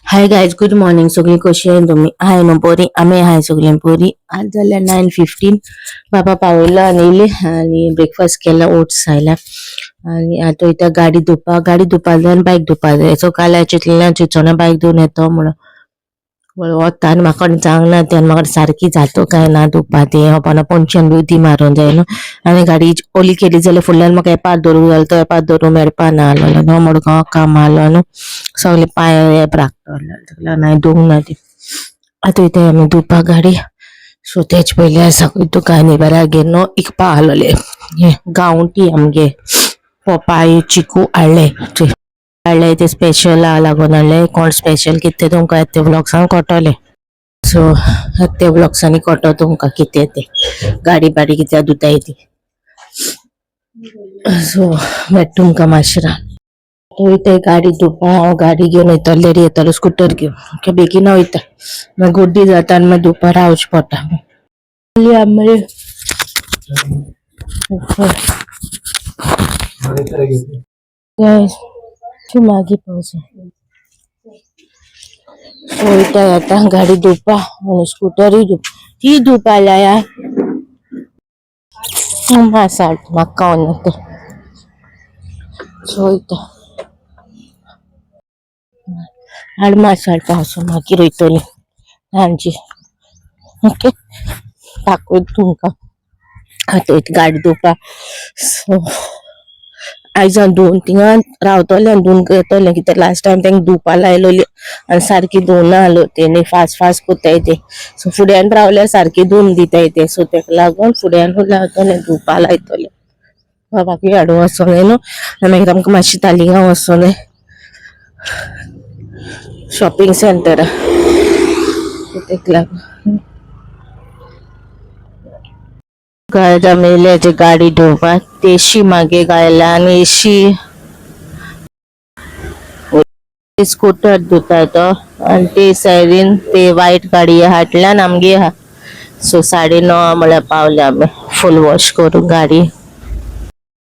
Hi guys, good morning. सगळीं कशी आहे तुमी? हाय न्हू बरी? आमी हाय सगळीं बरी. आज जाल्या 9:15. बाबा पावयलो आनी येयली आनी ब्रेकफास्ट केला, ओट्स खायला आनी आतां वयता गाडी धुवपाक. गाडी धुवपाक जाय आनी बायक धुवपाक जाय. सो काल हांवें चिंतलेलें चिंतचोना बायक धुवन येतो म्हणून. वता आनी म्हाका जावंक ना तें आनी म्हाका सारकी जातो काय ना धुवपा तें खबरना. पोंदच्यान बी उदी मारूंक जाय न्हू आनी गाडी ओली केली जाल्यार फुडल्यान म्हाका एपार दवरूंक जाय तो एपार दवरूंक मेळपा ना आसलेलो न्हू. मडगांव काम आहलो न्हू, सगळे पांय एप राखतले आनी धुवंक ना ती. आतां वयताय आमी धुवपाक गाडी. सो तेच पयलीं सगळी दुकानी बऱ्या घेवन न्हू इकपा आहलोले हे गांवठी आमगे पोपाय, चिकू हाडले हाडले. ते स्पेशल लागून हाडले. कोण स्पेशल कितें तें तुमकां ते व्लॉग्सान कळटलें. सो ते व्लॉग्सांनी कळटलो तुमकां कितें तें गाडी बाडी कित्याक धुताय ती. सो मेळटा तुमकां मातशें. वयताय गाडी धुवपाक. हांव गाडी घेवन वयतलो, डॅडी येतलो स्कुटर घेवन. ओके, बेगीन वयता, मागीर गुड्डी जाता आनी मागीर धुवपाक रावचें पडटा. आमळे. मागीर पावस. वयताय आतां गाडी धुवपाक आनी स्कुटरूय धुवपा. ती धुवपा लाया मासाळ म्हाका कळना तें. सो वयता हाड मासाळ पावस, मागीर वयतली सांजे. ओके, दाखयता तुमकां. आतां वयता गाडी धुवपाक. सो आयज हांव धुवन थिंगा रावतलें आनी धुवन येतलें, कित्याक लास्ट टायम तांकां धुवपा लायलोली आनी सारकी धुवना आहलो तेणी, फास्ट फास्ट कोत्ताय ते. सो फुड्यान रावल्यार सारकी धुवन दिताय ते. सो तेका लागून फुड्यान रावतलें, धुवपा लायतलें. बाबाकूय हाडूंक वचोंक जाय न्हू आनी मागीर आमकां मातशें तालिगांव वचोंक जाय शॉपिंग सेंटरा, तेका लागून. गायज, आमी येयले गाडी धुवपाक. तेशी मागे गायला आनी एशी स्कूटर धुता तो आनी ते सायडीन ते वायट गाडी हाटल्यान आमगे आहा. सो 9:30 म्हळ्यार पावले आमी. फूल वॉश करून गाडी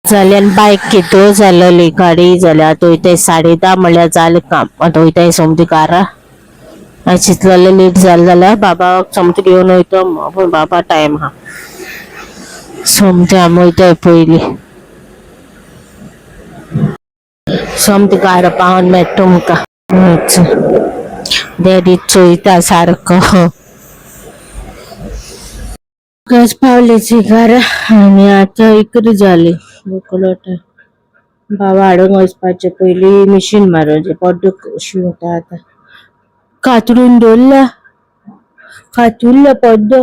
जाली आनी बायक कितू जालोली गाडी जाल्या. आतां वयताय, 10:30 म्हळ्यार जालें काम. आतां वयताय सोमती कारा. हांवें चिंतलेलें लेट जालें जाल्यार बाबाक सोमतो घेवन वयतो, पूण बाबा टायम आहा. सोमते आमी वयताय पयलीं. सोमते घरा पावन मेळटा तुमकां. डॅडी चोयता सारको. गज पावलेची घरा आनी आतां इकरा जाली. बोकलोटा बाबा हाडूंक वचपाचें पयलीं मिशीन मारोवचें, पड्डो शिंवता. आतां कातरून दवरला, कातुरलो पड्डो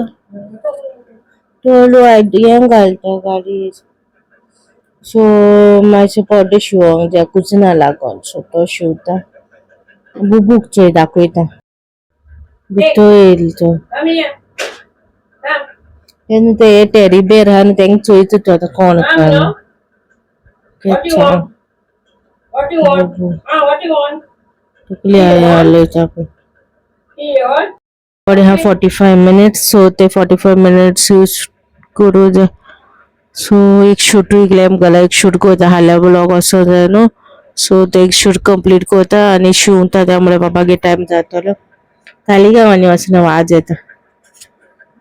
चड हें घालता गाडी. सो मातशें पड्डो शिवोंक जाय कुजना लागोन. सो तो शिंवता. बुबूक चोय दाखयता, भितर येयलो तो. Come here. Come. तेन्ना ते टेडी बेर आहा न्हू, तेंका चोयता तो आतां कोण Come काय. now. What you want? What you want? Ah, what you want? तकली हालयता पळय. You want? बरें आहा 45 मिनिट्स. सो ते 45 मिनिट्स यूज करूं जाय. सो एक शूटूय ग्लॅम घाला, एक शूट करता. हाल्या ब्लॉग असो जाय न्हू. सो ते एक शूट कंप्लीट करता आनी शिंवता, त्यामुळे बाबागे टायम जातलो. तालिगांव आनी वचना, वाज येता.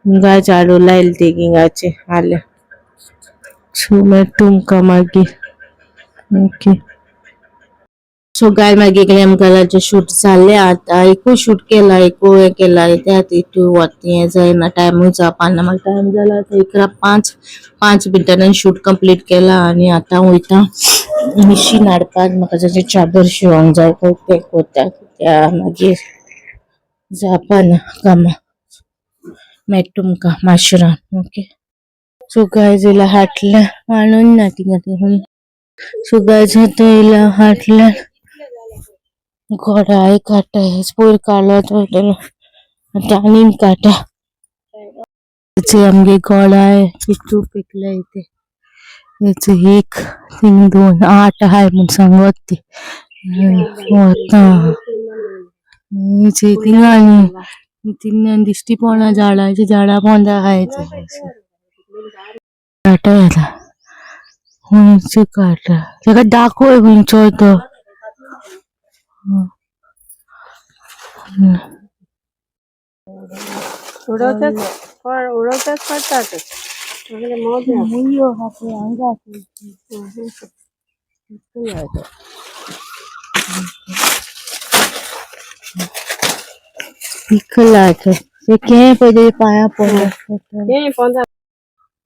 हिंगा झाडू लायले ते गिंगाचे हाल्या. सो मागीर तुमकां मागीर. ओके, सो गाय, मागीर ग्लॅम गालाचें शूट जालें. आतां एकूय शूट केला, एकूय हें केला. ते खातीर तूं वत हें जायना, टायमूय जावपा ना. म्हाका टायम जाला आतां 11:05. 5 मिनटांनी शूट कंप्लीट केला आनी आतां वयता मिशीन हाडपाक. म्हाका ताचें चादर शिवोंक जाय पळय, तें करता कित्याक मागीर जावपा ना कामां. मेळटा तुमकां मातशें. ओके, सो गायज, येयला हाटल्या मांडून ना थिंगा. सो गायज, आतां येयला हाटल्यान, गोडाय काडटा. पयर काडलो तो, आतां आनीक काडटा. आमगे गोडाय कितू पिकलाय ते. हेच एक, थिंग दोन, 8 आहाय म्हूण सांगत ती. वता थिंगा आनी थिंगा दिश्टी पडना. झाडाची झाडां पोंदा आहाय ते. काडटा येता खंयचो काडटा, ताका दाखय खंयचो तो. उडवतात पण, उडवतात पडतातच. मुयो आहा पळय हांगा. पिकला ते कें पळय तेजे पांया पडले. हे पोंदा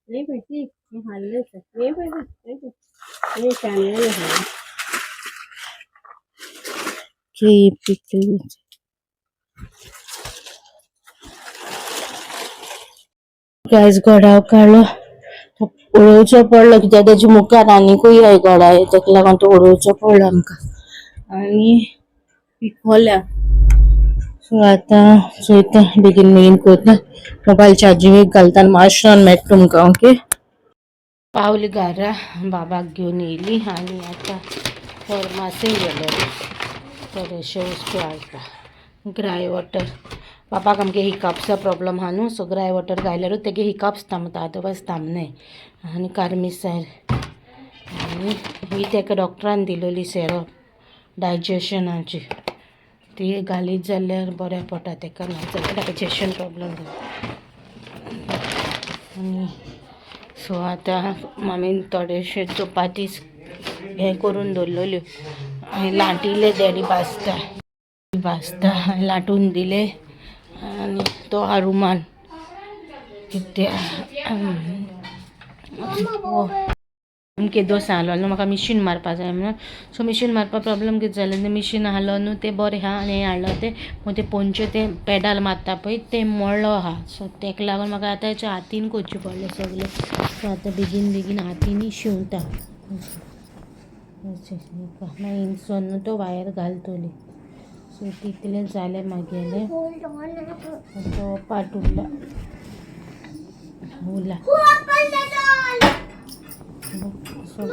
हे पळय, हे हाडले, हे पळय, हे शाणे. केळी पिकली. गायज, गोडाव काडलो, उडोवचो पडलो कित्याक तेजे मुखार आनीकूय हाय गोडा, तेका लागून तो उडोवचो पडलो आमकां. आनी पिकोल्या. सो आतां चोयता, बेगीन बेगीन करता, मोबायल चार्जिंगेक घालता आनी मातशें मेळटा तुमकां. ओके, पावली घरा, बाबाक घेवन येयली आनी आतां फॉर्मासीन गेलो थोडेशे वस्तू हाडपा. ग्राय वॉटर, बाबाक आमगे हिकप्सा प्रॉब्लम आहा न्हू, सो ग्राय वॉटर घायल्यारूच तेगे हिकप्स थांबता, अदरवायज थांबनाय. आनी कार्मिसायल आनी ही तेका डॉक्टरान दिलोली सेरप डायजेशनाची, ती घालीत जाल्यार बऱ्याक पडटा तेका, नाजाल्यार डायजेशन प्रॉब्लम जाता. आनी सो आतां मामीन थोडेशे चपाती हें करून दवरलेल्यो आनी लाटिल्ले डॅडी भाजता भाजता, लाटून दिले. आनी तो हा रुमाल कित्या केदोस आहलो न्हू, म्हाका मिशीन मारपा जाय म्हणून. सो मिशीन मारपा प्रॉब्लम कितें जालें, तें मिशीन आहलो न्हू, तें बरें आहा आनी हें हाडलो तें मागीर तें पोंचे तें पेडाल मारता पळय, तें मोडलो आहा. सो तेका लागून म्हाका आतां हेच्या हातीन करचें पडलें सगळें. सो आतां बेगीन बेगीन हातीनूय शिंवता. अशें मागीर हिंगसोन न्हू तो वायर घालतली. सो तितलें जालें मागेलें. तो पाट उरला उरला. सो